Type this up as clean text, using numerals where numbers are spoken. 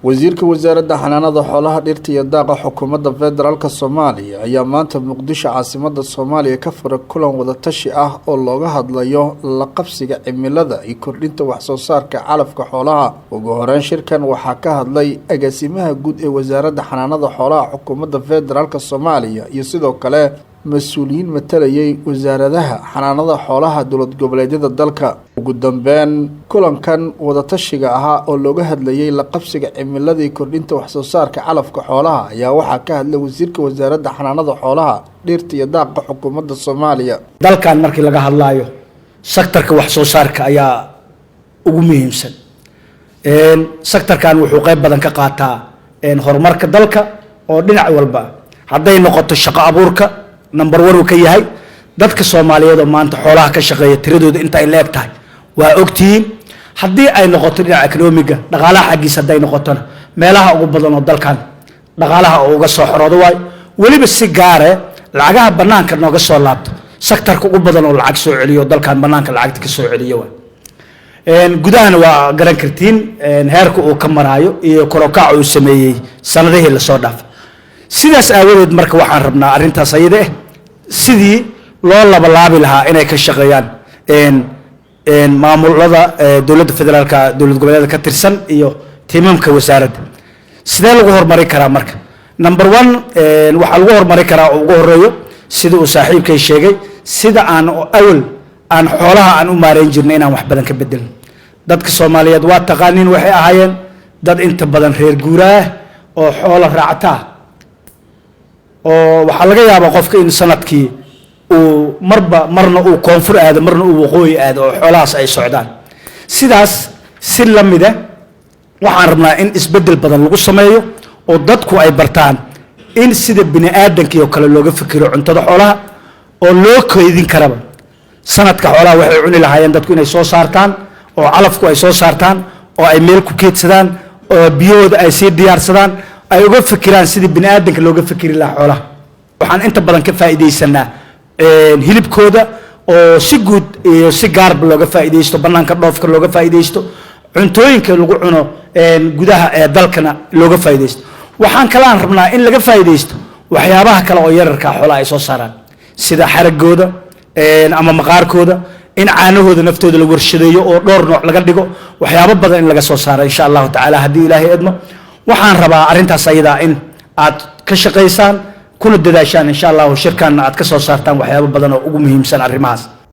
Wasiirka Wasaaradda Xanaanada Xoolaha, Dhirta iyo Daaqa Xukuumadda Federaalka Soomaaliya ayaa maanta Muqdisho, caasimada Soomaaliya, ka furay kulan wadatashi ah oo looga hadlayo la qabsiga cimilada iyo kordhinta waxsoo saarka calafka xoolaha. Ugu horeyn shirkan waxaa ka hadlay agaasimaha guud ee Wasaaradda Xanaanada Xoolaha Xukuumadda Federaalka Soomaaliya iyo sidoo kale mas-uuliyiin matalayay wasaaradaha xanaanada xoolaha dowlad goboleedyada dalka. Ugu dambeyn, kulankan wadatashiga ahaa oo looga hadlayay la qabsiga cimiladii, kordhinta waxsoo saarka calafka xoolaha ayaa waxaa ka hadlay wasiirka Wasaaradda Xanaanada Xoolaha, Dhirta iyo Daaqa Xukuumadda Soomaaliya. Dalkan markii laga hadlaayo, sectorka wax soo saarka ayaa ugu muhiimsan. Sectorkan wuxuu qayb badan ka qaataa horumarka dalka oo dhinac walba hadday noqoto. Shaqo abuurka number one uu ka yahay. Dadka Soomaaliyeed oo maanta xoolaha ka shaqeeya tiradooda inta ay leeg tahay waa ogtihiin. Haddii ay noqoto dhinaca economyga, dhaqaalaha xaggiisa hadday noqotona, meelaha ugu badan oo dalkan dhaqaalaha oo uga soo xoroodo waayo. Weliba si gaare lacagaha banaanka nooga soo laabto, sectorka ugu badan oo lacag soo celiyo, dalkan banaanka lacagta ka soo celiyo waay. Gudahana waa garan kartiin heerka uu ka maraayo iyo korokaca uu sameeyey sanadihii lasoo dhaafay. Sidaas aawadeed marka waxaan rabnaa arrintaas ayada ah sidii loo labalaabi lahaa inay ka shaqeeyaan maamulada dowladda federaalka, dowlad goboleeda ka tirsan iyo tiimamka wasaaradda. Sidee lagu horumarin karaa? Marka number one, waxaa lagu horumarin karaa oo ugu horeeyo, sida uu saaxiibkay sheegay, sida aan awal aan xoolaha aan u maareyn jirnay inaan wax badan ka bedelno. Dadka Soomaaliyeed waa taqaaniin, waxay ahaayeen dad inta badan reer guuraah oo xoolo raactaa, oo waxaa laga yaabaa qofka in sanadkii uu marba marna uu koonfur aado, marna uu waqooyi aado, oo xoolahaas ay socdaan. Sidaas si la mida waxaan rabnaa in isbeddel badan lagu sameeyo oo dadku ay bartaan in sida bini aadankii oo kale looga fikiro cuntada xoolaha, oo loo keydin karaba sanadka xoolaha waxay cuni lahaayeen, dadku inay soo saartaan oo calafku ay soo saartaan oo ay meel ku keedsadaan oo biyahooda ay sii diyaarsadaan, ay uga fikiraan sidii bini aadanka looga fikiri lahaa xoolaha. Waxaan inta badan ka faa'iidaysanaa hilibkooda oo si guud iyo si gaarba looga faa'iidaysto, banaanka dhoofka looga faa'iidaysto, cuntooyinka lagu cuno gudaha ee dalkana looga faa'iidaysto. Waxaan kalaan rabnaa in laga faa'iidaysto waxyaabaha kale oo yararka xoolaha ay soo saaraan, sida xaragooda ama maqaarkooda, in caanahooda naftooda la warshadeeyo oo dhowr nooc laga dhigo, waxyaabo badan in laga soo saaro, insha Allahu tacaala, haddii Ilaahay idmo. Waxaan rabaa arrintaas ayadaa in aad ka shaqaysaan kuna dadaashaan, insha Allahu, shirkanna aad ka soo saartaan waxyaabo badan oo ugu muhiimsan arrimahaas.